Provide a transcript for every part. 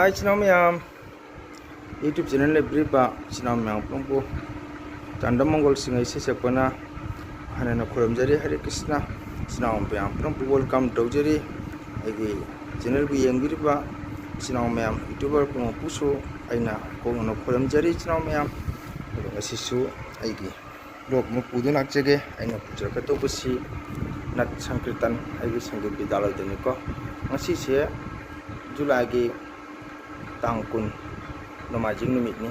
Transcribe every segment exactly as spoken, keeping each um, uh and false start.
ꯏꯆꯤꯟ ꯏꯅꯥꯎ ꯃꯌꯥꯝ, YouTube channel ꯂꯩꯕꯤꯔꯤꯕ ꯏꯆꯤꯟ ꯏꯅꯥꯎ ꯃꯌꯥꯝ ꯄꯨꯝꯅꯃꯛꯄꯨ ꯆꯥꯟꯗꯝ ꯃꯪꯒꯣꯜꯁꯤꯡ ꯑꯩ ꯏꯁꯩ ꯁꯛꯄꯅ ꯍꯥꯟꯅ ꯈꯨꯔꯨꯝꯖꯔꯤ꯫ ꯍꯔꯦ ꯀ꯭ꯔꯤꯁꯅ꯫ ꯏꯆꯤꯟ ꯏꯅꯥꯎ ꯃꯌꯥꯝ ꯄꯨꯝꯅꯃꯛꯄꯨ welcome ꯇꯧꯖꯔꯤ꯫ ꯑꯩꯒꯤ channelꯕꯨ ꯌꯦꯡꯕꯤꯔꯤꯕ ꯏꯆꯤꯟ ꯏꯅꯥꯎ ꯃꯌꯥꯝ, YouTuber ꯄꯨꯝꯅꯃꯛꯄꯨꯁꯨ ꯑꯩꯅ ꯀꯣꯛꯅꯅ ꯈꯨꯔꯨꯝꯖꯔꯤ꯫ ꯏꯆꯤꯟ ꯏꯅꯥꯎ ꯃꯌꯥꯝ, ꯑꯗꯣ ꯉꯁꯤꯁꯨ ꯑꯩꯒꯤ vlog ꯑꯃ ꯄꯨꯗꯨꯅ ꯂꯥꯛꯆꯒꯦ꯫ ꯑꯩꯅ ꯄꯨꯖꯔꯛꯀꯗꯧꯕꯁꯤ ꯅꯠ ꯁꯪꯀꯤꯔꯇꯟ, ꯑꯩꯒꯤ ꯁꯪꯒꯤꯠ ꯕꯤꯗ꯭ꯌꯥꯂꯣꯏꯗꯅꯤꯀꯣ꯫ ꯉꯁꯤꯁꯦ Julyꯒꯤ ꯇꯥꯡ ꯀꯨꯟ, ꯅꯣꯡꯃꯥꯏꯖꯤꯡ ꯅꯨꯃꯤꯠꯅꯤ꯫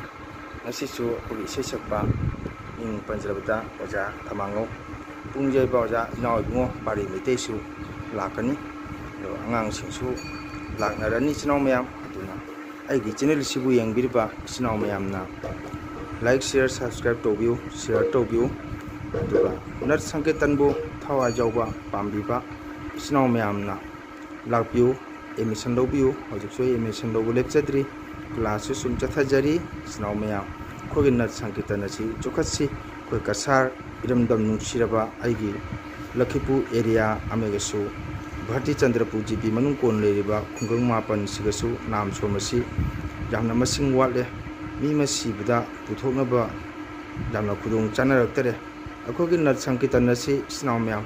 ꯉꯁꯤꯁꯨ ꯑꯩꯈꯣꯏꯒꯤ ꯏꯁꯩ ꯁꯛꯄ ꯃꯤꯡ ꯄꯟꯖꯔꯕꯗ ꯑꯣꯖꯥ ꯊꯃꯥꯡꯉꯧ, ꯄꯨꯡ ꯌꯩꯕ ꯑꯣꯖꯥ ꯏꯅꯥꯎ ꯏꯕꯨꯡꯉꯣ ꯄꯥꯔꯤ ꯃꯩꯇꯩꯁꯨ ꯂꯥꯛꯀꯅꯤ꯫ ꯑꯗꯣ ꯑꯉꯥꯡꯁꯤꯡꯁꯨ ꯂꯥꯛꯅꯔꯅꯤ꯫ ꯏꯆꯤꯟ ꯏꯅꯥꯎ ꯃꯌꯥꯝ, ꯑꯗꯨꯅ ꯑꯩꯒꯤ channelꯁꯤꯕꯨ ꯌꯦꯡꯕꯤꯔꯤꯕ ꯏꯆꯤꯟ ꯏꯅꯥꯎ ꯃꯌꯥꯝꯅ like, share, subscribe ꯇꯧꯕꯤꯌꯨ, share ꯇꯧꯕꯤꯌꯨ꯫ ꯑꯗꯨꯒ ꯅꯠ ꯁꯪꯀꯤꯔꯇꯟꯕꯨ ꯊꯋꯥꯏ ꯌꯥꯎꯕ ꯄꯥꯝꯕꯤꯕ ꯏꯆꯤꯟ ꯏꯅꯥꯎ ꯃꯌꯥꯝꯅ ꯂꯥꯛꯄꯤꯌꯨ, admission ꯂꯧꯕꯤꯌꯨ꯫ ꯍꯧꯖꯤꯛꯁꯨ ꯑꯩ admission ꯂꯧꯕ ꯂꯦꯞꯆꯗ꯭ꯔꯤ, classꯁꯨ ꯁꯨꯝ ꯆꯠꯊꯖꯔꯤ꯫ ꯏꯆꯤꯟ ꯏꯅꯥꯎ ꯃꯌꯥꯝ, ꯑꯩꯈꯣꯏꯒꯤ ꯅꯠ ꯁꯪꯀꯤꯔꯇꯟ ꯑꯁꯤ ꯆꯣꯛꯈꯠꯁꯤ꯫ ꯑꯩꯈꯣꯏ ꯀꯁꯥꯔ ꯏꯔꯝꯗꯝ ꯅꯨꯡꯁꯤꯔꯕ ꯑꯩꯒꯤ ꯂꯈꯤꯄꯨꯔ area ꯑꯃꯒꯁꯨ ꯚꯥꯔꯇꯤ ꯆꯟꯗ꯭ꯔꯄꯨꯔ ꯖꯤ ꯄꯤ ꯃꯅꯨꯡ ꯀꯣꯟ ꯂꯩꯔꯤꯕ ꯈꯨꯡꯒꯪ ꯃꯥꯄꯟꯁꯤꯒꯁꯨ ꯅꯥꯝ ꯁꯣꯝꯕꯁꯤ ꯌꯥꯝꯅ ꯃꯁꯤꯡ ꯋꯥꯠꯂꯦ꯫ ꯃꯤ ꯑꯃ ꯁꯤꯕꯗ ꯄꯨꯊꯣꯛꯅꯕ ꯌꯥꯝꯅ ꯈꯨꯗꯣꯡ ꯆꯥꯅꯔꯛꯇꯔꯦ꯫ ꯑꯩꯈꯣꯏꯒꯤ ꯅꯠ ꯁꯪꯀꯤꯔꯇꯟ ꯑꯁꯤ ꯏꯆꯤꯟ ꯏꯅꯥꯎ ꯃꯌꯥꯝ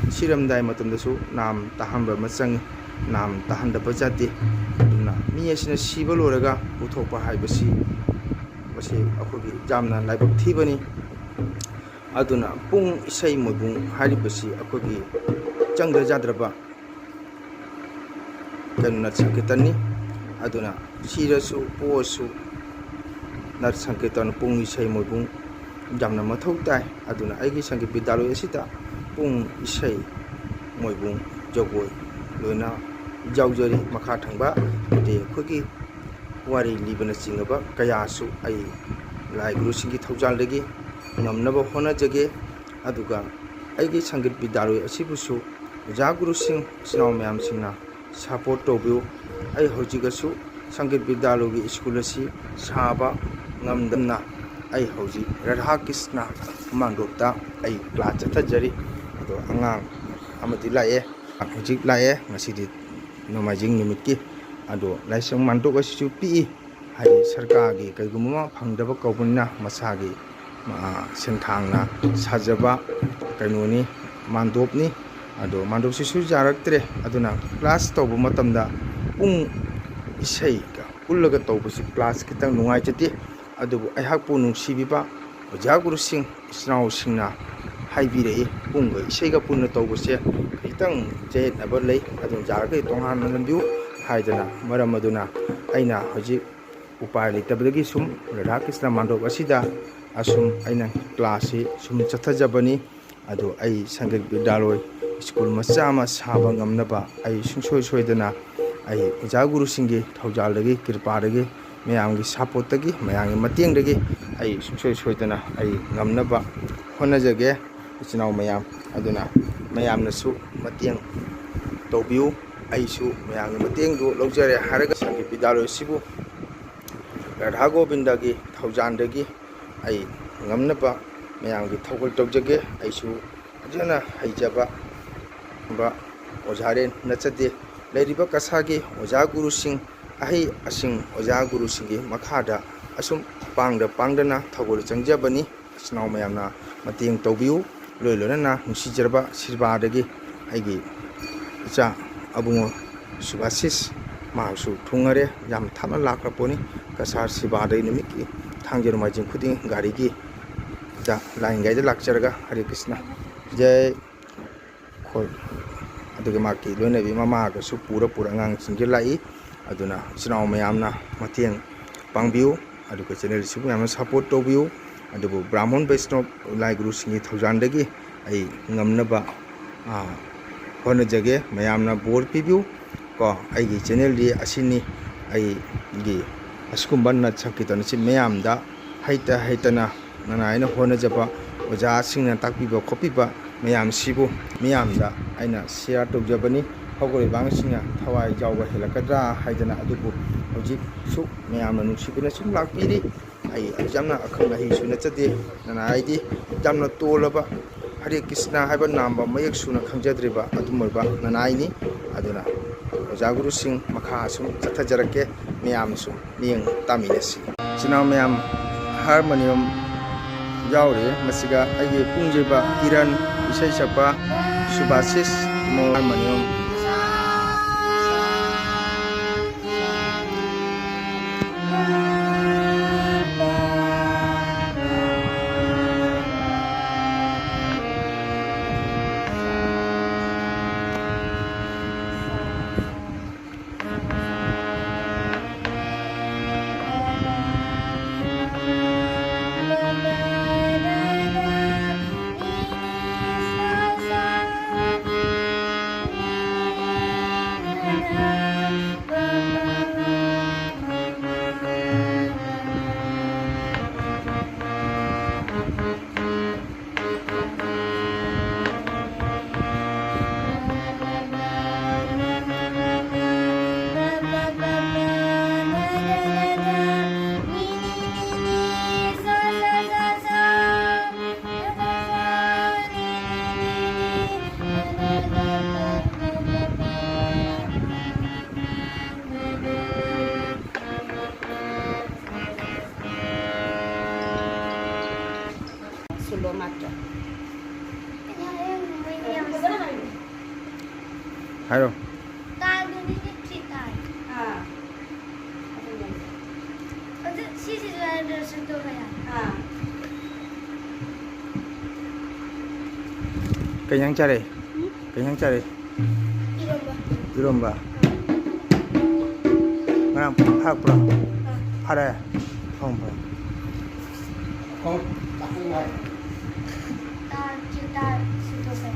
ꯁꯤꯔꯝꯗꯥꯏ ꯃꯇꯝꯗꯁꯨ ꯅꯥꯝ ꯇꯥꯍꯟꯕ ꯑꯃ ꯆꯪꯉꯤ꯫ ꯅꯥꯝ ꯇꯥꯍꯟꯗꯕ ꯌꯥꯗꯦ꯫ ꯑꯗꯨꯅ ꯃꯤ ꯑꯁꯤꯅ ꯁꯤꯕ ꯂꯣꯏꯔꯒ ꯄꯨꯊꯣꯛꯄ ꯍꯥꯏꯕꯁꯤ ꯃꯁꯤ ꯑꯩꯈꯣꯏꯒꯤ ꯌꯥꯝꯅ ꯂꯥꯏꯕꯛ ꯊꯤꯕꯅꯤ꯫ ꯑꯗꯨꯅ ꯄꯨꯡ ꯏꯁꯩ ꯃꯣꯏꯕꯨꯡ ꯍꯥꯏꯔꯤꯕꯁꯤ ꯑꯩꯈꯣꯏꯒꯤ ꯆꯪꯗ ꯌꯥꯗ꯭ꯔꯕ ꯀꯩꯅꯣ ꯅꯠ ꯁꯪꯀꯤꯔꯇꯟꯅꯤ꯫ ꯑꯗꯨꯅ ꯁꯤꯔꯁꯨ ꯄꯣꯛꯑꯁꯨ ꯅꯠ ꯁꯪꯀꯤꯔꯇꯟ ꯄꯨꯡ ꯏꯁꯩ ꯃꯣꯏꯕꯨꯡ ꯌꯥꯝꯅ ꯃꯊꯧ ꯇꯥꯏ꯫ ꯑꯗꯨꯅ ꯑꯩꯒꯤ ꯁꯪꯒꯤꯠ ꯕꯤꯗ꯭ꯌꯥꯂꯣꯏ ꯑꯁꯤꯗ ꯄꯨꯡ ꯏꯁꯩ ꯃꯣꯏꯕꯨꯡ ꯖꯒꯣꯏ ꯂꯣꯏꯅ ꯌꯥꯎꯖꯔꯤ꯫ ꯃꯈꯥ ꯊꯪꯕ ꯑꯗꯩ ꯑꯩꯈꯣꯏꯒꯤ ꯋꯥꯔꯤ ꯂꯤꯕꯅꯆꯤꯡꯉꯕ ꯀꯌꯥꯁꯨ ꯑꯩ ꯂꯥꯏ ꯒꯨꯔꯨꯁꯤꯡꯒꯤ ꯊꯧꯖꯥꯜꯗꯒꯤ ꯉꯝꯅꯕ ꯍꯣꯠꯅꯖꯒꯦ꯫ ꯑꯗꯨꯒ ꯑꯩꯒꯤ ꯁꯪꯒꯤꯠ ꯕꯤꯗ꯭ꯌꯥꯂꯣꯏ ꯑꯁꯤꯕꯨꯁꯨ ꯑꯣꯖꯥ ꯒꯨꯔꯨꯁꯤꯡ, ꯏꯆꯤꯟ ꯏꯅꯥꯎ ꯃꯌꯥꯝꯁꯤꯡꯅ support ꯇꯧꯕꯤꯌꯨ꯫ ꯑꯩ ꯍꯧꯖꯤꯛꯁꯨ ꯁꯪꯒꯤꯠ ꯕꯤꯗ꯭ꯌꯥꯂꯣꯏꯒꯤ ꯁ꯭ꯀꯨꯜ ꯑꯁꯤ ꯁꯥꯕ ꯉꯝꯗꯅ ꯑꯩ ꯍꯧꯖꯤꯛ ꯔꯥꯙꯥ ꯀ꯭ꯔꯤꯁꯅ ꯃꯥꯡꯗꯣꯞꯇ ꯑꯩ class ꯆꯠꯊꯖꯔꯤ꯫ ꯑꯗꯣ ꯑꯉꯥꯡ ꯑꯃꯗꯤ ꯂꯥꯛꯑꯦ, ꯍꯧꯖꯤꯛ ꯂꯥꯛꯑꯦ꯫ ꯉꯁꯤꯗꯤ ꯅꯣꯡꯃꯥꯏꯖꯤꯡ ꯅꯨꯃꯤꯠꯀꯤ ꯑꯗꯣ ꯂꯥꯏꯁꯪ ꯃꯥꯟꯗꯣꯞ ꯑꯁꯤꯁꯨ ꯄꯤꯛꯏ, ꯍꯥꯏꯗꯤ ꯁꯔꯀꯥꯔꯒꯤ ꯀꯩꯒꯨꯝꯕ ꯑꯃ ꯐꯪꯗꯕ ꯀꯧꯕꯅꯤꯅ ꯃꯁꯥꯒꯤ, ꯑ, ꯁꯦꯟꯊꯥꯡꯅ ꯁꯥꯖꯕ ꯀꯩꯅꯣꯅꯤ, ꯃꯥꯟꯗꯣꯞꯅꯤ꯫ ꯑꯗꯣ ꯃꯥꯟꯗꯣꯞꯁꯤꯁꯨ ꯌꯥꯔꯛꯇ꯭ꯔꯦ꯫ ꯑꯗꯨꯅ class ꯇꯧꯕ ꯃꯇꯝꯗ ꯄꯨꯡ ꯏꯁꯩꯒ ꯄꯨꯜꯂꯒ ꯇꯧꯕꯁꯤ class ꯈꯤꯇꯪ ꯅꯨꯡꯉꯥꯏꯖꯗꯦ꯫ ꯑꯗꯨꯕꯨ ꯑꯩꯍꯥꯛꯄꯨ ꯅꯨꯡꯁꯤꯕꯤꯕ ꯑꯣꯖꯥ ꯒꯨꯔꯨꯁꯤꯡ, ꯏꯆꯤꯟ ꯏꯅꯥꯎꯁꯤꯡꯅ ꯍꯥꯏꯕꯤꯔꯛꯏ, ꯄꯨꯡꯒ ꯏꯁꯩꯒ ꯄꯨꯟꯅ ꯇꯧꯕꯁꯦ ꯈꯤꯇꯪ ꯆꯌꯦꯠꯅꯕ ꯂꯩ, ꯑꯗꯨꯅ ꯌꯥꯔꯒꯗꯤ ꯇꯣꯉꯥꯟꯅ ꯅꯝꯕꯤꯌꯨ ꯍꯥꯏꯗꯅ꯫ ꯃꯔꯝ ꯑꯗꯨꯅ ꯑꯩꯅ ꯍꯧꯖꯤꯛ ꯎꯄꯥꯏ ꯂꯩꯇꯕꯗꯒꯤ ꯁꯨꯝ ꯔꯥꯙꯥ ꯀ꯭ꯔꯤꯁꯅ ꯃꯥꯟꯗꯣꯞ ꯑꯁꯤꯗ ꯑꯁꯨꯝ ꯑꯩꯅ class ꯁꯤ ꯁꯨꯝ ꯆꯠꯊꯖꯕꯅꯤ꯫ ꯑꯗꯨ ꯑꯩ ꯁꯪꯒꯤꯠ ꯕꯤꯗ꯭ꯌꯥꯂꯣꯏ ꯁ꯭ꯀꯨꯜ ꯃꯆꯥ ꯑꯃ ꯁꯥꯕ ꯉꯝꯅꯕ ꯑꯩ ꯁꯨꯡꯁꯣꯏ ꯁꯣꯏꯗꯅ ꯑꯩ ꯑꯣꯖꯥ ꯒꯨꯔꯨꯁꯤꯡꯒꯤ ꯊꯧꯖꯥꯜꯗꯒꯤ, ꯀ꯭ꯔꯤꯄꯥꯗꯒꯤ, ꯃꯌꯥꯝꯒꯤ support ꯇꯒꯤ, ꯃꯌꯥꯝꯒꯤ ꯃꯇꯦꯡꯗꯒꯤ ꯑꯩ ꯁꯨꯡꯁꯣꯏ ꯁꯣꯏꯗꯅ ꯑꯩ ꯉꯝꯅꯕ ꯍꯣꯠꯅꯖꯒꯦ꯫ ꯏꯆꯤꯟ ꯏꯅꯥꯎ ꯃꯌꯥꯝ ꯑꯗꯨꯅ ꯃꯌꯥꯝꯅꯁꯨ ꯃꯇꯦꯡ ꯇꯧꯕꯤꯌꯨ꯫ ꯑꯩꯁꯨ ꯃꯌꯥꯝꯒꯤ ꯃꯇꯦꯡꯗꯨ ꯂꯧꯖꯔꯦ ꯍꯥꯏꯔꯒ ꯁꯪꯒꯤꯠ ꯕꯤꯗ꯭ꯌꯥꯂꯣꯏ ꯑꯁꯤꯕꯨ ꯔꯥꯙꯥ ꯒꯣꯕꯤꯟꯗꯒꯤ ꯊꯧꯖꯥꯜꯗꯒꯤ ꯑꯩ ꯉꯝꯅꯕ ꯃꯌꯥꯝꯒꯤ ꯊꯧꯒꯜ ꯇꯧꯖꯒꯦ꯫ ꯑꯩꯁꯨ ꯐꯖꯅ ꯍꯩꯖꯕ ꯑꯣꯖꯥꯔꯦ ꯅꯠꯆꯗꯦ꯫ ꯂꯩꯔꯤꯕ ꯀꯁꯥꯔꯒꯤ ꯑꯣꯖꯥ ꯒꯨꯔꯨꯁꯤꯡ, ꯑꯍꯩ ꯑꯁꯤꯡ ꯑꯣꯖꯥ ꯒꯨꯔꯨꯁꯤꯡꯒꯤ ꯃꯈꯥꯗ ꯑꯁꯨꯝ ꯄꯥꯡꯗ ꯄꯥꯡꯗꯅ ꯊꯧꯒꯜ ꯆꯪꯖꯕꯅꯤ꯫ ꯏꯆꯤꯟ ꯏꯅꯥꯎ ꯃꯌꯥꯝꯅ ꯃꯇꯦꯡ ꯇꯧꯕꯤꯌꯨ꯫ ꯂꯣꯏ ꯂꯣꯏꯅꯅ ꯅꯨꯡꯁꯤꯖꯔꯕ ꯁꯤꯕꯥꯗꯒꯤ ꯑꯩꯒꯤ ꯏꯆꯥ ꯑꯕꯨꯡꯉꯣ ꯁꯨꯕꯥꯁꯤꯁ, ꯃꯍꯥꯛꯁꯨ ꯊꯨꯡꯉꯔꯦ, ꯌꯥꯝ ꯊꯥꯞꯅ ꯂꯥꯛꯈ꯭ꯔ ꯄꯣꯠꯅꯤ꯫ ꯀꯁꯥꯔ ꯁꯤꯕꯥꯗꯒꯤ ꯅꯨꯃꯤꯠꯀꯤ ꯊꯥꯡꯖ ꯅꯣꯡꯃꯥꯏꯖꯤꯡ ꯈꯨꯗꯤꯡ ꯒꯥꯔꯤꯒꯤ ꯗ line ꯒꯥꯔꯤꯗ ꯂꯥꯛꯆꯔꯒ ꯍꯔꯦ ꯀ꯭ꯔꯤꯁꯅ ꯖꯩ꯫ ꯈꯣꯏ ꯑꯗꯨꯒ ꯃꯍꯥꯛꯀꯤ ꯂꯣꯏꯅꯕꯤ ꯃꯃꯥꯒꯁꯨ ꯄꯨꯔ ꯄꯨꯔ ꯑꯉꯥꯡꯁꯤꯡꯁꯦ ꯂꯥꯛꯏ꯫ ꯑꯗꯨꯅ ꯏꯆꯤꯟ ꯏꯅꯥꯎ ꯃꯌꯥꯝꯅ ꯃꯇꯦꯡ ꯄꯥꯡꯕꯤꯌꯨ, ꯑꯗꯨꯒ channel ꯁꯤꯕꯨ ꯌꯥꯝꯅ support ꯇꯧꯕꯤꯌꯨ꯫ ꯑꯗꯨꯕꯨ ꯕ꯭ꯔꯥꯍꯃꯟ ꯕꯩꯁꯅꯣꯞ ꯂꯥꯏ ꯒꯨꯔꯨꯁꯤꯡꯒꯤ ꯊꯧꯖꯥꯜꯗꯒꯤ ꯑꯩ ꯉꯝꯅꯕ, ꯑ, ꯍꯣꯠꯅꯖꯒꯦ꯫ ꯃꯌꯥꯝꯅ ꯕꯣꯔ ꯄꯤꯕꯤꯌꯨ꯫ ꯀꯣ, ꯑꯩꯒꯤ channel ꯗꯤ ꯑꯁꯤꯅꯤ꯫ ꯑꯩꯒꯤ ꯑꯁꯤꯒꯨꯝꯕ ꯅꯠ ꯁꯪꯀꯤꯔꯇꯟ ꯑꯁꯤ ꯃꯌꯥꯝꯗ ꯍꯩꯇ ꯍꯩꯇꯅ ꯅꯅꯥꯏꯅ ꯍꯣꯠꯅꯖꯕ ꯑꯣꯖꯥꯁꯤꯡꯅ ꯇꯥꯛꯄꯤꯕ ꯈꯣꯠꯄꯤꯕ ꯃꯌꯥꯝꯁꯤꯕꯨ ꯃꯤꯌꯥꯝꯗ ꯑꯩꯅ share ꯇꯧꯖꯕꯅꯤ꯫ ꯍꯧꯒꯠꯂꯤꯕ ꯑꯉꯥꯡꯁꯤꯡꯅ ꯊꯋꯥꯏ ꯌꯥꯎꯕ ꯍꯦꯜꯂꯛꯀꯗ꯭ꯔꯥ ꯍꯥꯏꯗꯅ꯫ ꯑꯗꯨꯕꯨ ꯍꯧꯖꯤꯛꯁꯨ ꯃꯌꯥꯝꯅ ꯅꯨꯡꯁꯤꯕꯤꯅ ꯁꯨꯝ ꯂꯥꯛꯄꯤꯔꯤ꯫ ꯑꯩ ꯌꯥꯝꯅ ꯑꯈꯪ ꯑꯍꯩꯁꯨ ꯅꯠꯆꯗꯦ꯫ ꯅꯅꯥꯏꯗꯤ ꯌꯥꯝꯅ ꯇꯣꯜꯂꯕ ꯍꯔꯦ ꯀ꯭ꯔꯤꯁꯅ ꯍꯥꯏꯕ ꯅꯥꯝꯕ ꯃꯌꯦꯛ ꯁꯨꯅ ꯈꯪꯖꯗ꯭ꯔꯤꯕ ꯑꯗꯨꯝ ꯑꯣꯏꯕ ꯅꯅꯥꯏꯅꯤ꯫ ꯑꯗꯨꯅ ꯑꯣꯖꯥ ꯒꯨꯔꯨꯁꯤꯡ ꯃꯈꯥ ꯑꯁꯨꯝ ꯆꯠꯊꯖꯔꯛꯀꯦ, ꯃꯌꯥꯝꯁꯨ ꯃꯤꯠꯌꯦꯡ ꯇꯥꯃꯤꯟꯅꯁꯤ꯫ ꯏꯆꯤꯟ ꯏꯅꯥꯎ ꯃꯌꯥꯝ, ꯍꯥꯔꯃꯣꯅꯤꯌꯝ ꯌꯥꯎꯔꯤ꯫ ꯃꯁꯤꯒ ꯑꯩꯒꯤ ꯄꯨꯡꯖꯩꯕ ꯀꯤꯔꯟ, ꯏꯁꯩ ꯁꯛꯄ ꯁꯨꯕꯥꯁꯤꯁ, ꯃꯣ ꯍꯥꯔꯃꯣꯅꯤꯌꯝ꯫ ꯁꯣꯂꯣ ꯃꯥꯇ꯭ꯔ꯫ ꯍꯥꯏꯔꯣ꯫ ꯇꯥꯜꯗꯨꯅꯤꯅꯦ, ꯊ꯭ꯔꯤ ꯇꯥꯜ꯫ ꯑꯥ꯫ ꯑꯗꯨꯅꯦ꯫ ꯑꯗꯨ ꯁꯤꯁꯤꯁꯨ ꯍꯥꯏꯔꯗ꯭ꯔꯥ ꯁꯟꯇꯣ ꯃꯌꯥꯝ? ꯑꯥ꯫ ꯀꯩ ꯏꯟꯖꯥꯡ ꯆꯥꯔꯦ? ꯎꯝ? ꯀꯩ ꯏꯟꯖꯥꯡ ꯆꯥꯔꯦ? ꯏꯔꯣꯝꯕ꯫ ꯏꯔꯣꯝꯕ꯫ ꯉꯔꯥꯡ ꯐꯥꯔꯛꯄ꯭ꯔꯣ? ꯑꯥ꯫ ꯐꯥꯔꯦ? ꯐꯝ, ꯐꯝ꯫ ꯇꯥꯜ, ꯆꯦ ꯇꯥꯜ ꯁꯤꯟꯗꯣꯛꯈ꯭ꯔꯦ꯫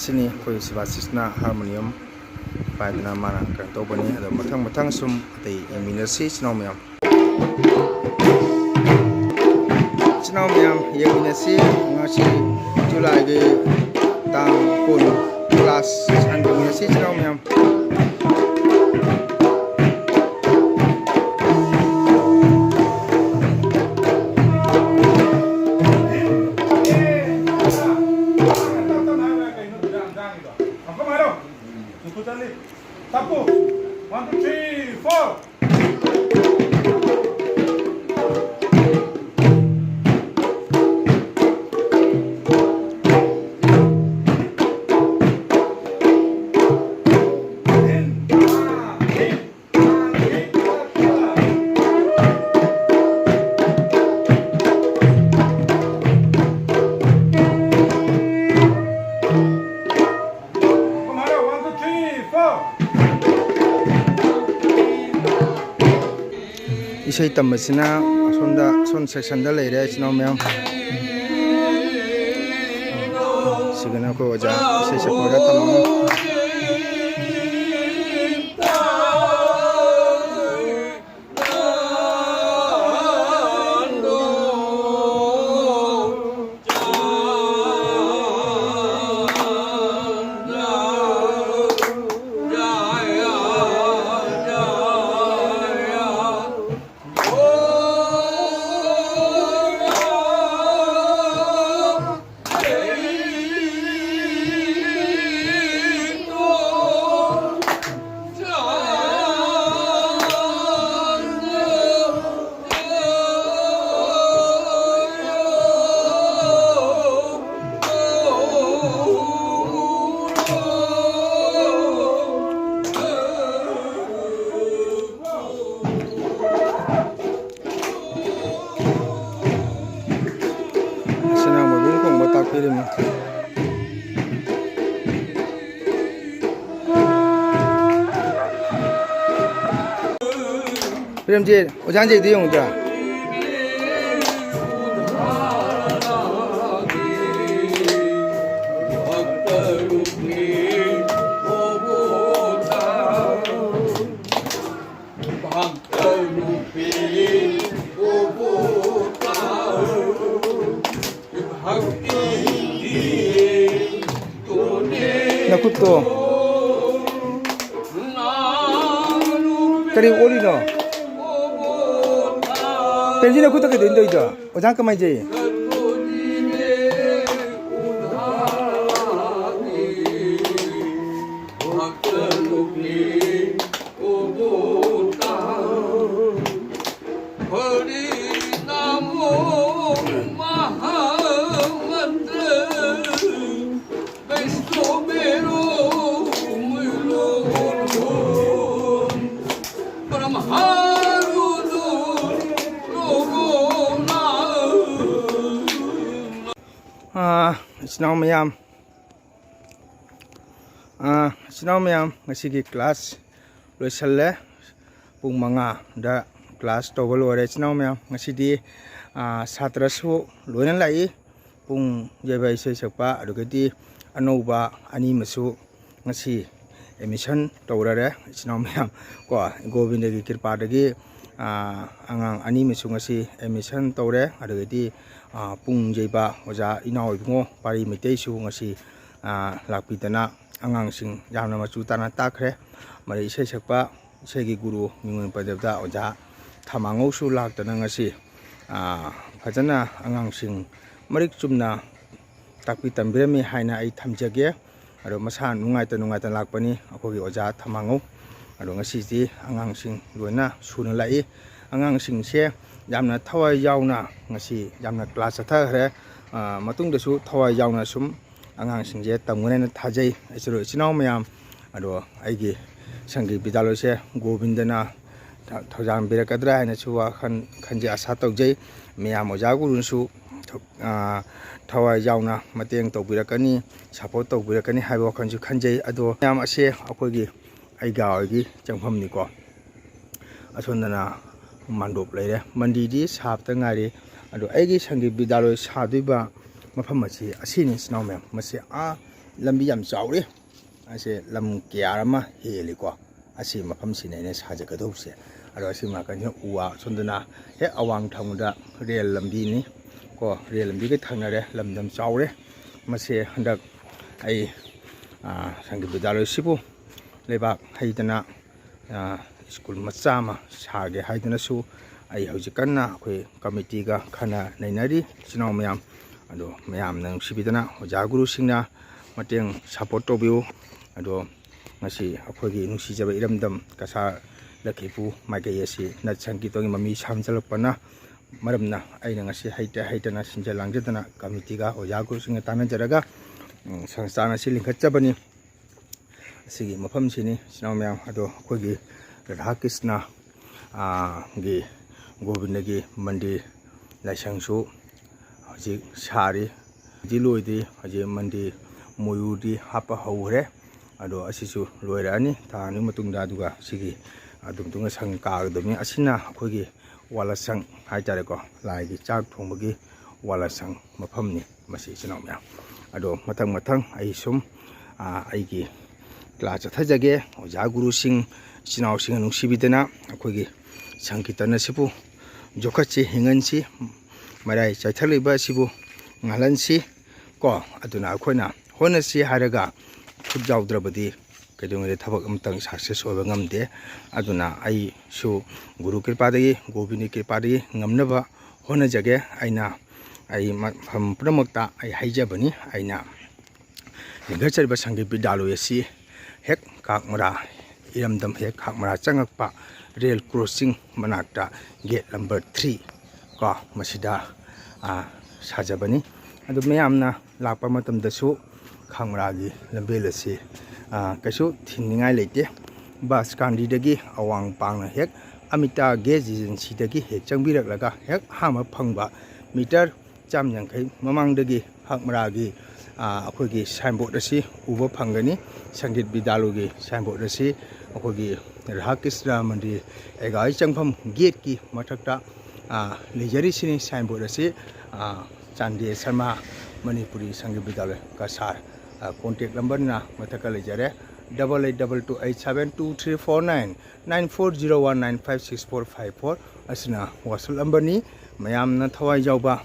ꯁꯤꯅꯤ ꯑꯩꯈꯣꯏ ꯁꯤꯕꯥꯁꯤꯁꯅ ꯍꯥꯔꯃꯣꯅꯤꯌꯝ ꯄꯥꯏꯗꯅ ꯃꯥꯅ ꯀꯩꯅꯣ ꯇꯧꯕꯅꯤ꯫ ꯑꯗꯣ ꯃꯊꯪ ꯃꯊꯪ ꯁꯨꯝ ꯑꯇꯩ ꯌꯦꯡꯃꯤꯟꯅꯁꯤ ꯏꯆꯤꯟ ꯏꯅꯥꯎ ꯃꯌꯥꯝ꯫ ꯏꯆꯤꯟ ꯏꯅꯥꯎ ꯃꯌꯥꯝ ꯌꯦꯡꯃꯤꯟꯅꯁꯤ꯫ ꯉꯁꯤ ꯖꯨꯂꯥꯏꯒꯤ ꯇꯥꯡ ꯀꯨꯟ, ꯀ꯭ꯂꯥꯁ ꯁꯥꯟꯅꯃꯤꯟꯅꯁꯤ ꯏꯆꯤꯟ ꯏꯅꯥꯎ ꯃꯌꯥꯝ꯫ ꯇꯞꯄꯨ꯫ One, two, three, four. ꯏꯁꯩ ꯇꯝꯕꯁꯤꯅ ꯑꯁꯣꯝꯗ, ꯁꯣꯝ ꯁꯦꯛꯁꯟꯗ ꯂꯩꯔꯦ ꯏꯆꯤꯟ ꯏꯅꯥꯎ ꯃꯌꯥꯝ꯫ ꯁꯤꯒꯅ ꯑꯩꯈꯣꯏ ꯑꯣꯖꯥ, ꯏꯁꯩ ꯁꯛꯄ ꯑꯣꯖꯥ ꯇꯝꯃꯝꯃꯤ꯫ ꯑꯁꯤꯅ ꯃꯣꯏꯕꯨꯡ ꯈꯣꯡꯕ ꯇꯥꯛꯄꯤꯔꯤꯕꯅꯤ꯫ ꯄ꯭ꯔꯦꯝꯖꯤꯠ, ꯑꯣꯖꯥ ꯍꯟꯖꯦꯛꯇꯨ ꯌꯦꯡꯉꯨꯗ꯭ꯔꯥ? ꯀꯔꯤ ꯑꯣꯜꯂꯤꯅꯣ? ꯄꯦꯟꯁꯤꯜ ꯈꯨꯠꯇ ꯀꯩꯗꯧꯔꯤꯅꯣ ꯇꯧꯔꯤꯗꯣ? ꯑꯣꯖꯥ ꯀꯃꯥꯏꯅ ꯇꯧꯔꯤ? ꯑꯥ, ꯏꯆꯤꯟ ꯏꯅꯥꯎ ꯃꯌꯥꯝ, ꯑꯥ, ꯏꯆꯤꯟ ꯏꯅꯥꯎ ꯃꯌꯥꯝ, ꯉꯁꯤꯒꯤ class ꯂꯣꯏꯁꯜꯂꯦ꯫ ꯄꯨꯡ ꯃꯉꯥꯗ class ꯇꯧꯕ ꯂꯣꯏꯔꯦ꯫ ꯏꯆꯤꯟ ꯏꯅꯥꯎ ꯃꯌꯥꯝ, ꯉꯁꯤꯗꯤ, ꯑꯥ, ꯁꯥꯇ꯭ꯔꯁꯨ ꯂꯣꯏꯅ ꯂꯥꯛꯏ꯫ ꯄꯨꯡ ꯌꯩꯕ, ꯏꯁꯩ ꯁꯛꯄ, ꯑꯗꯨꯗꯒꯤꯗꯤ ꯑꯅꯧꯕ ꯑꯅꯤ ꯑꯃꯁꯨ ꯉꯁꯤ admission ꯇꯧꯔꯔꯦ꯫ ꯏꯆꯤꯟ ꯏꯅꯥꯎ ꯃꯌꯥꯝ ꯀꯣ, ꯒꯣꯕꯤꯟꯗꯒꯤ ꯀ꯭ꯔꯤꯄꯥꯗꯒꯤ, ꯑꯥ, ꯑꯉꯥꯡ ꯑꯅꯤ ꯑꯃꯁꯨ ꯉꯁꯤ admission ꯇꯧꯔꯦ꯫ ꯑꯗꯨꯗꯒꯤꯗꯤ, ꯑꯥ, ꯄꯨꯡ ꯌꯩꯕ ꯑꯣꯖꯥ ꯏꯅꯥꯎ ꯏꯕꯨꯡꯉꯣ ꯄꯥꯔꯤ ꯃꯩꯇꯩꯁꯨ ꯉꯁꯤ, ꯑꯥ, ꯂꯥꯛꯄꯤꯗꯅ ꯑꯉꯥꯡꯁꯤꯡ ꯌꯥꯝꯅ ꯃꯆꯨ ꯇꯥꯅ ꯇꯥꯛꯈ꯭ꯔꯦ꯫ ꯃꯔꯩ ꯏꯁꯩ ꯁꯛꯄ ꯏꯁꯩꯒꯤ ꯒꯨꯔꯨ ꯃꯤꯡ ꯑꯣꯏꯅ ꯄꯟꯖꯕꯗ ꯑꯣꯖꯥ ꯊꯃꯥꯉꯧꯁꯨ ꯂꯥꯛꯇꯅ ꯉꯁꯤ, ꯑꯥ, ꯐꯖꯅ ꯑꯉꯥꯡꯁꯤꯡ ꯃꯔꯤꯛ ꯆꯨꯝꯅ ꯇꯥꯛꯄꯤ ꯇꯝꯕꯤꯔꯝꯃꯤ ꯍꯥꯏꯅ ꯑꯩ ꯊꯝꯖꯒꯦ꯫ ꯑꯗꯣ ꯃꯁꯥ ꯅꯨꯡꯉꯥꯏꯇ ꯅꯨꯡꯉꯥꯏꯇ ꯂꯥꯛꯄꯅꯤ ꯑꯩꯈꯣꯏꯒꯤ ꯑꯣꯖꯥ ꯊꯃꯥꯉꯧ꯫ ꯑꯗꯣ ꯉꯁꯤꯁꯤ ꯑꯉꯥꯡꯁꯤꯡ ꯂꯣꯏꯅ ꯁꯨꯅ ꯂꯥꯛꯏ꯫ ꯑꯉꯥꯡꯁꯤꯡꯁꯦ ꯌꯥꯝꯅ ꯊꯋꯥꯏ ꯌꯥꯎꯅ ꯉꯁꯤ ꯌꯥꯝꯅ class ꯆꯠꯊꯈ꯭ꯔꯦ꯫ ꯑꯥ, ꯃꯇꯨꯡꯗꯁꯨ ꯊꯋꯥꯏ ꯌꯥꯎꯅ ꯁꯨꯝ ꯑꯉꯥꯡꯁꯤꯡꯁꯦ ꯇꯝꯒꯅꯦꯅ ꯊꯥꯖꯩ꯫ ꯑꯩꯁꯨ ꯏꯆꯤꯟ ꯏꯅꯥꯎ ꯃꯌꯥꯝ, ꯑꯗꯣ ꯑꯩꯒꯤ ꯁꯪꯒꯤꯠ ꯕꯤꯗ꯭ꯌꯥꯂꯣꯏꯁꯦ ꯒꯣꯕꯤꯟꯗꯅ ꯊ-, ꯊꯧꯖꯥꯟꯕꯤꯔꯛꯀꯗ꯭ꯔꯥ ꯍꯥꯏꯅꯁꯨ ꯋꯥꯈꯜ ꯈꯟꯖꯩ, ꯑꯁꯥ ꯇꯧꯖꯩ꯫ ꯃꯌꯥꯝ ꯑꯣꯖꯥ ꯒꯨꯔꯨꯅꯁꯨ ꯊ-, ꯑꯥ, ꯊꯋꯥꯏ ꯌꯥꯎꯅ ꯃꯇꯦꯡ ꯇꯧꯕꯤꯔꯛꯀꯅꯤ, support ꯇꯧꯕꯤꯔꯛꯀꯅꯤ ꯍꯥꯏꯕ ꯋꯥꯈꯜꯁꯨ ꯈꯟꯖꯩ꯫ ꯑꯗꯣ ꯃꯌꯥꯝ ꯑꯁꯦ ꯑꯩꯈꯣꯏꯒꯤ ꯑꯩꯒꯥ ꯍꯣꯏꯒꯤ ꯆꯪꯐꯝꯅꯤꯀꯣ꯫ ꯑꯁꯣꯝꯗꯅ ꯃꯥꯟꯗꯣꯞ ꯂꯩꯔꯦ, ꯃꯟꯗꯤꯔꯗꯤ ꯁꯥꯕꯇ ꯉꯥꯏꯔꯤ꯫ ꯑꯗꯣ ꯑꯩꯒꯤ ꯁꯪꯒꯤꯠ ꯕꯤꯗ꯭ꯌꯥꯂꯣꯏ ꯁꯥꯗꯣꯏꯕ ꯃꯐꯝ ꯑꯁꯤ ꯑꯁꯤꯅꯤ, ꯏꯆꯤꯟ ꯏꯅꯥꯎ ꯃꯌꯥꯝ꯫ ꯃꯁꯤ, ꯑꯥ, ꯂꯝꯕꯤ ꯌꯥꯝ ꯆꯥꯎꯔꯤ꯫ ꯑꯁꯦ ꯂꯝ ꯀꯌꯥ ꯑꯃ ꯍꯦꯜꯂꯤꯀꯣ꯫ ꯑꯁꯤ ꯃꯐꯝꯁꯤꯅ ꯑꯩꯅ ꯁꯥꯖꯒꯗꯧꯕꯁꯦ꯫ ꯑꯗꯣ ꯑꯁꯤ ꯅꯥꯀꯟꯁꯤꯅ ꯎ ꯋꯥ, ꯁꯣꯝꯗꯅ ꯍꯦꯛ ꯑꯋꯥꯡ ꯊꯪꯕꯗ ꯔꯦꯜ ꯂꯝꯕꯤꯅꯤ ꯀꯣ꯫ ꯔꯦꯜ ꯂꯝꯕꯤꯒ ꯊꯪꯅꯔꯦ, ꯂꯝꯗꯝ ꯆꯥꯎꯔꯦ꯫ ꯃꯁꯦ ꯍꯟꯗꯛ ꯑꯩ ꯁꯪꯒꯤꯠ ꯕꯤꯗ꯭ꯌꯥꯂꯣꯏꯁꯤꯕꯨ ꯂꯩꯕꯥꯛ ꯍꯩꯗꯅ ꯁ꯭ꯀꯨꯜ ꯃꯆꯥ ꯑꯃ ꯁꯥꯒꯦ ꯍꯥꯏꯗꯨꯅꯁꯨ ꯑꯩ ꯍꯧꯖꯤꯛ ꯀꯟꯅ ꯑꯩꯈꯣꯏ ꯀꯃꯤꯇꯤꯒ ꯈꯟꯅ ꯅꯩꯅꯔꯤ, ꯏꯆꯤꯟ ꯏꯅꯥꯎ ꯃꯌꯥꯝ꯫ ꯑꯗꯣ ꯃꯌꯥꯝꯅ ꯅꯨꯡꯁꯤꯕꯤꯗꯅ ꯑꯣꯖꯥ ꯒꯨꯔꯨꯁꯤꯡꯅ ꯃꯇꯦꯡ, ꯁꯄꯣꯔꯠ ꯇꯧꯕꯤꯌꯨ꯫ ꯑꯗꯣ ꯉꯁꯤ ꯑꯩꯈꯣꯏꯒꯤ ꯅꯨꯡꯁꯤꯖꯕ ꯏꯔꯝꯗꯝ ꯀꯁꯥꯔ ꯂꯛꯈꯤꯄꯨ ꯃꯥꯏꯀꯩ ꯑꯁꯤ ꯅꯠ ꯁꯪꯀꯤꯔꯇꯟꯒꯤ ꯃꯃꯤ ꯁꯥꯝꯖꯜꯂꯛꯄꯅ ꯃꯔꯝꯅ ꯑꯩꯅ ꯉꯁꯤ ꯍꯩꯇ ꯍꯩꯇꯅ ꯁꯤꯟꯖ ꯂꯥꯡꯖꯗꯅ ꯀꯃꯤꯇꯤꯒ ꯑꯣꯖꯥ ꯒꯨꯔꯨꯁꯤꯡꯒ ꯇꯥꯟꯅꯖꯔꯒ, ꯎꯝ, ꯁꯪꯁꯊꯥꯟ ꯑꯁꯤ ꯂꯤꯡꯈꯠꯆꯕꯅꯤ꯫ ꯑꯁꯤꯒꯤ ꯃꯐꯝꯁꯤꯅꯤ, ꯏꯆꯤꯟ ꯏꯅꯥꯎ ꯃꯌꯥꯝ꯫ ꯑꯗꯣ ꯑꯩꯈꯣꯏꯒꯤ ꯔꯥꯙꯥ ꯀ꯭ꯔꯤꯁꯅ, ꯑꯥ, ꯒꯤ ꯒꯣꯕꯤꯟꯗꯒꯤ ꯃꯟꯗꯤꯔ ꯂꯥꯏꯁꯪꯁꯨ ꯍꯧꯖꯤꯛ ꯁꯥꯔꯤ꯫ ꯍꯧꯖꯤꯛ ꯂꯣꯏꯗ꯭ꯔꯤ, ꯍꯧꯖꯤꯛ ꯃꯟꯗꯤꯔ ꯃꯣꯌꯨꯔꯗꯤ ꯍꯥꯞꯄ ꯍꯧꯈ꯭ꯔꯦ꯫ ꯑꯗꯣ ꯑꯁꯤꯁꯨ ꯂꯣꯏꯔꯛꯑꯅꯤ ꯊꯥ ꯑꯅꯤ ꯃꯇꯨꯡꯗ꯫ ꯑꯗꯨꯒ ꯁꯤꯒꯤ ꯑꯗꯨ ꯃꯇꯨꯡꯗ ꯁꯪ ꯀꯥꯒꯗꯕꯅꯤ꯫ ꯑꯁꯤꯅ ꯑꯩꯈꯣꯏꯒꯤ ꯋꯥꯂꯁꯪ ꯍꯥꯏꯇꯥꯔꯦꯀꯣ, ꯂꯥꯏꯒꯤ ꯆꯥꯛ ꯊꯣꯡꯕꯒꯤ ꯋꯥꯂꯁꯪ ꯃꯐꯝꯅꯤ ꯃꯁꯤ, ꯏꯆꯤꯟ ꯏꯅꯥꯎ ꯃꯌꯥꯝ꯫ ꯑꯗꯣ ꯃꯊꯪ ꯃꯊꯪ ꯑꯩ ꯁꯨꯝ, ꯑꯥ, ꯑꯩꯒꯤ ꯀ꯭ꯂꯥꯁ ꯆꯠꯊꯖꯒꯦ꯫ ꯑꯣꯖꯥ ꯒꯨꯔꯨꯁꯤꯡ, ꯏꯆꯤꯟ ꯏꯅꯥꯎꯁꯤꯡꯅ ꯅꯨꯡꯁꯤꯕꯤꯗꯅ ꯑꯩꯈꯣꯏꯒꯤ ꯁꯪꯀꯤꯔꯇꯟ ꯑꯁꯤꯕꯨ ꯌꯣꯛꯈꯠꯁꯤ, ꯍꯤꯡꯍꯟꯁꯤ, ꯃꯔꯥꯏ ꯆꯥꯏꯊꯔꯛꯂꯤꯕ ꯑꯁꯤꯕꯨ ꯉꯥꯜꯍꯟꯁꯤ ꯀꯣ꯫ ꯑꯗꯨꯅ ꯑꯩꯈꯣꯏꯅ ꯍꯣꯠꯅꯁꯤ ꯍꯥꯏꯔꯒ ꯈꯨꯠ ꯌꯥꯎꯗ꯭ꯔꯕꯗꯤ ꯀꯩꯗꯧꯉꯩꯗ ꯊꯕꯛ ꯑꯃꯇꯪ ꯁꯛꯁꯦꯁ ꯑꯣꯏꯕ ꯉꯝꯗꯦ꯫ ꯑꯗꯨꯅ ꯑꯩꯁꯨ ꯒꯨꯔꯨ ꯀ꯭ꯔꯤꯄꯥꯗꯒꯤ, ꯒꯣꯕꯤꯟꯗꯒꯤ ꯀ꯭ꯔꯤꯄꯥꯗꯒꯤ ꯉꯝꯅꯕ ꯍꯣꯠꯅꯖꯒꯦ꯫ ꯑꯩꯅ ꯑꯩ ꯃꯐꯝ ꯄꯨꯝꯅꯃꯛꯇ ꯑꯩ ꯍꯥꯏꯖꯕꯅꯤ꯫ ꯑꯩꯅ ꯂꯤꯡꯈꯠꯆꯔꯤꯕ ꯁꯪꯒꯤꯠ ꯕꯤꯗ꯭ꯌꯥꯂꯣꯏ ꯑꯁꯤ ꯍꯦꯛ ꯀꯥꯛꯃꯔꯥ, ꯏꯔꯝꯗꯝ ꯍꯦꯛ ꯀꯥꯛꯃꯔꯥ ꯆꯪꯉꯛꯄ ꯔꯦꯜ ꯀ꯭ꯔꯣꯁꯤꯡ ꯃꯅꯥꯛꯇ ꯒꯦꯠ ꯅꯝꯕꯔ ꯊ꯭ꯔꯤ ꯀꯣ, ꯃꯁꯤꯗ, ꯑꯥ, ꯁꯥꯖꯕꯅꯤ꯫ ꯑꯗꯨ ꯃꯌꯥꯝꯅ ꯂꯥꯛꯄ ꯃꯇꯝꯗꯁꯨ ꯀꯥꯛꯃꯔꯥꯒꯤ ꯂꯝꯕꯦꯜ ꯑꯁꯤ, ꯑꯥ, ꯀꯩꯁꯨ ꯊꯤꯡꯅꯤꯡꯉꯥꯏ ꯂꯩꯇꯦ꯫ ꯕꯁ ꯀꯥꯟꯗꯤꯗꯒꯤ ꯑꯋꯥꯡ ꯄꯥꯡꯅ ꯍꯦꯛ ꯑꯃꯤꯇꯥ ꯒꯦꯁ ꯑꯦꯖꯦꯟꯁꯤꯗꯒꯤ ꯍꯦꯛ ꯆꯪꯕꯤꯔꯛꯂꯒ ꯍꯦꯛ ꯑꯍꯥꯟꯕ ꯐꯪꯕ ꯃꯤꯇꯔ ꯆꯥꯝ ꯌꯥꯡꯈꯩ ꯃꯃꯥꯡꯗꯒꯤ ꯀꯥꯛꯃꯔꯥꯒꯤ, ꯑꯥ, ꯑꯩꯈꯣꯏꯒꯤ ꯁꯥꯏꯟꯕꯣꯔꯗ ꯑꯁꯤ ꯎꯕ ꯐꯪꯒꯅꯤ꯫ ꯁꯪꯒꯤꯠ ꯕꯤꯗ꯭ꯌꯥꯂꯣꯏꯒꯤ ꯁꯥꯏꯟꯕꯣꯔꯗ ꯑꯁꯤ ꯑꯩꯈꯣꯏꯒꯤ ꯔꯥꯙꯥ ꯀ꯭ꯔꯤꯁꯅ ꯃꯟꯗꯤꯔ ꯑꯦꯒꯥꯏ ꯆꯪꯐꯝ ꯒꯦꯠꯀꯤ ꯃꯊꯛꯇ, ꯑꯥ, ꯂꯩꯖꯔꯤꯁꯤꯅꯤ ꯁꯥꯏꯟꯕꯣꯔꯗ ꯑꯁꯤ꯫ ꯑꯥ, ꯆꯥꯟꯗꯦ ꯁꯔꯃ ꯃꯅꯤꯄꯨꯔꯤ ꯁꯪꯒꯤꯠ ꯕꯤꯗ꯭ꯌꯥꯂꯣꯏ ꯀꯁꯥꯔ꯫ ꯑꯥ, ꯀꯣꯟꯇꯦꯛ ꯅꯝꯕꯔꯅ ꯃꯊꯛꯇ ꯂꯩꯖꯔꯦ, double eight double two eight seven two three four nine, nine four zero one nine five six four five four꯫ ꯑꯁꯤꯅ WhatsApp ꯅꯝꯕꯔꯅꯤ꯫ ꯃꯌꯥꯝꯅ ꯊꯋꯥꯏ ꯌꯥꯎꯕ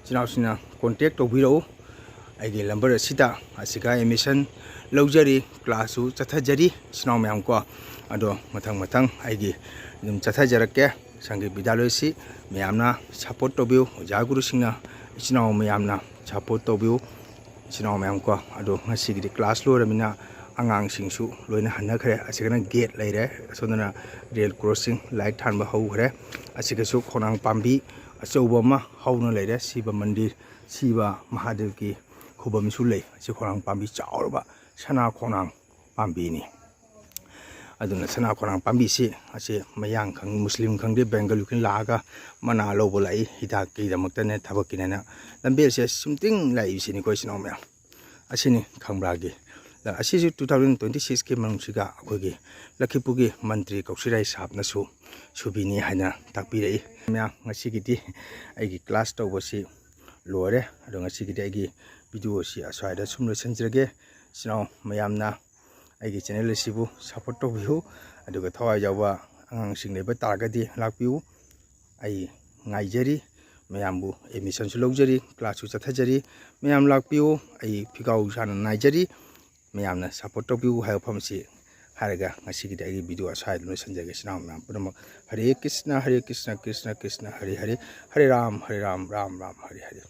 ꯏꯆꯤꯟ ꯏꯅꯥꯎꯁꯤꯡꯅ ꯀꯣꯟꯇꯦꯛ ꯇꯧꯕꯤꯔꯛꯎ꯫ ꯑꯩꯒꯤ ꯅꯝꯕꯔ ꯑꯁꯤꯗ ꯑꯁꯤꯒ ꯑꯦꯗꯃꯤꯁꯟ ꯂꯧꯖꯔꯤ, ꯀ꯭ꯂꯥꯁꯁꯨ ꯆꯠꯊꯖꯔꯤ ꯏꯆꯤꯟ ꯏꯅꯥꯎ ꯃꯌꯥꯝ ꯀꯣ꯫ ꯑꯗꯣ ꯃꯊꯪ ꯃꯊꯪ ꯑꯩꯒꯤ ꯑꯗꯨꯝ ꯆꯠꯊꯖꯔꯛꯀꯦ꯫ ꯁꯪꯒꯤꯠ ꯕꯤꯗ꯭ꯌꯥꯂꯣꯏꯁꯤ ꯃꯌꯥꯝꯅ ꯁꯞꯄꯣꯔꯠ ꯇꯧꯕꯤꯌꯨ꯫ ꯑꯣꯖꯥ ꯒꯨꯔꯨꯁꯤꯡꯅ, ꯏꯆꯤꯟ ꯏꯅꯥꯎ ꯃꯌꯥꯝꯅ ꯁꯞꯄꯣꯔꯠ ꯇꯧꯕꯤꯌꯨ ꯏꯆꯤꯟ ꯏꯅꯥꯎ ꯃꯌꯥꯝ ꯀꯣ꯫ ꯑꯗꯣ ꯉꯁꯤꯒꯤꯗꯤ ꯀ꯭ꯂꯥꯁ ꯂꯣꯏꯔꯃꯤꯅ ꯑꯉꯥꯡꯁꯤꯡꯁꯨ ꯂꯣꯏꯅ ꯍꯟꯅꯈ꯭ꯔꯦ꯫ ꯑꯁꯤꯒꯅ ꯒꯦꯠ ꯂꯩꯔꯦ, ꯑꯁꯣꯝꯗꯅ ꯔꯦꯜ ꯀ꯭ꯔꯣꯁꯤꯡ, ꯂꯥꯏꯠ ꯊꯥꯟꯕ ꯍꯧꯈ꯭ꯔꯦ꯫ ꯑꯁꯤꯒꯁꯨ ꯈꯣꯡꯅꯥꯡ ꯄꯥꯝꯕꯤ ꯑꯆꯧꯕ ꯑꯃ ꯍꯧꯅ ꯂꯩꯔꯦ꯫ ꯁꯤꯕ ꯃꯟꯗꯤꯔ, ꯁꯤꯕ ꯃꯍꯥꯗꯦꯕꯀꯤ ꯈꯨꯕꯝꯁꯨ ꯂꯩ꯫ ꯑꯁꯤ ꯈꯣꯡꯅꯥꯡ ꯄꯥꯝꯕꯤ ꯆꯥꯎꯔꯕ ꯁꯅꯥ ꯈꯣꯡꯅꯥꯡ ꯄꯥꯝꯕꯤꯅꯤ꯫ ꯑꯗꯨꯅ ꯁꯅꯥ ꯈꯣꯡꯅꯥꯡ ꯄꯥꯝꯕꯤꯁꯤ ꯑꯁꯤ ꯃꯌꯥꯡ ꯈꯪ-, ꯃꯨꯁꯂꯤꯝ ꯈꯪꯗꯦ, ꯕꯦꯡꯒꯂꯤ ꯈꯪꯗꯦ ꯂꯥꯛꯑꯒ ꯃꯅꯥ ꯂꯧꯕ ꯂꯥꯛꯏ, ꯍꯤꯗꯥꯛꯀꯤꯗꯃꯛꯇꯅꯦ, ꯊꯕꯛꯀꯤꯅꯦꯅ꯫ ꯂꯝꯕꯦꯜꯁꯦ ꯁꯨꯝꯇꯤꯡ ꯂꯥꯛꯏꯕꯁꯤꯅꯤꯀꯣ ꯏꯆꯤꯟ ꯏꯅꯥꯎ ꯃꯌꯥꯝ꯫ ꯑꯁꯤꯅꯤ ꯈꯪꯕ꯭ꯔꯥꯒꯤ꯫ ꯑꯁꯤꯁꯨ two thousand twenty six ꯀꯤ ꯃꯅꯨꯡꯁꯤꯒ ꯑꯩꯈꯣꯏꯒꯤ ꯂꯈꯤꯄꯨꯔꯒꯤ ꯃꯟꯇ꯭ꯔꯤ ꯀꯧꯁꯤꯔꯥꯏ ꯁꯥꯕꯅꯁꯨ ꯁꯨꯕꯤꯅꯤ ꯍꯥꯏꯅ ꯇꯥꯛꯄꯤꯔꯛꯏ꯫ ꯃꯌꯥꯝ, ꯉꯁꯤꯒꯤꯗꯤ ꯑꯩꯒꯤ ꯀ꯭ꯂꯥꯁ ꯇꯧꯕꯁꯤ ꯂꯣꯏꯔꯦ꯫ ꯑꯗꯣ ꯉꯁꯤꯒꯤꯗꯤ ꯑꯩꯒꯤ ꯚꯤꯗꯤꯑꯣꯁꯤ ꯑꯁ꯭ꯋꯥꯏꯗ ꯁꯨꯝ ꯂꯣꯏꯁꯤꯟꯖꯔꯒꯦ꯫ ꯏꯆꯤꯟ ꯏꯅꯥꯎ ꯃꯌꯥꯝꯅ ꯑꯩꯒꯤ ꯆꯦꯅꯦꯜ ꯑꯁꯤꯕꯨ ꯁꯞꯄꯣꯔꯠ ꯇꯧꯕꯤꯌꯨ꯫ ꯑꯗꯨꯒ ꯊꯋꯥꯏ ꯌꯥꯎꯕ ꯑꯉꯥꯡꯁꯤꯡ ꯂꯩꯕ ꯇꯥꯔꯒꯗꯤ ꯂꯥꯛꯄꯤꯌꯨ꯫ ꯑꯩ ꯉꯥꯏꯖꯔꯤ꯫ ꯃꯌꯥꯝꯕꯨ ꯑꯦꯗꯃꯤꯁꯟꯁꯨ ꯂꯧꯖꯔꯤ, ꯀ꯭ꯂꯥꯁꯁꯨ ꯆꯠꯊꯖꯔꯤ꯫ ꯃꯌꯥꯝ ꯂꯥꯛꯄꯤꯌꯨ꯫ ꯑꯩ ꯐꯤꯒꯥꯎ ꯁꯥꯅ ꯉꯥꯏꯖꯔꯤ꯫ ꯃꯌꯥꯝꯅ ꯁꯞꯄꯣꯔꯠ ꯇꯧꯕꯤꯌꯨ ꯍꯥꯏꯕ ꯋꯥꯐꯝꯁꯤ ꯍꯥꯏꯔꯒ ꯉꯁꯤꯒꯤꯗꯤ ꯑꯩꯒꯤ ꯚꯤꯗꯤꯑꯣ ꯑꯁ꯭ꯋꯥꯏꯗ ꯂꯣꯏꯁꯤꯟꯖꯒꯦ꯫ ꯏꯆꯤꯟ ꯏꯅꯥꯎ ꯃꯌꯥꯝ ꯄꯨꯝꯅꯃꯛ ꯍꯔꯦ ꯀ꯭ꯔꯤꯁꯅ, ꯍꯔꯦ ꯀ꯭ꯔꯤꯁꯅ, ꯀ꯭ꯔꯤꯁꯅ ꯀ꯭ꯔꯤꯁꯅ, ꯍꯔꯦ ꯍꯔꯦ, ꯍꯔꯦ ꯔꯥꯝ, ꯍꯔꯦ ꯔꯥꯝ, ꯔꯥꯝ ꯔꯥꯝ, ꯍꯔꯦ ꯍꯔꯦ꯫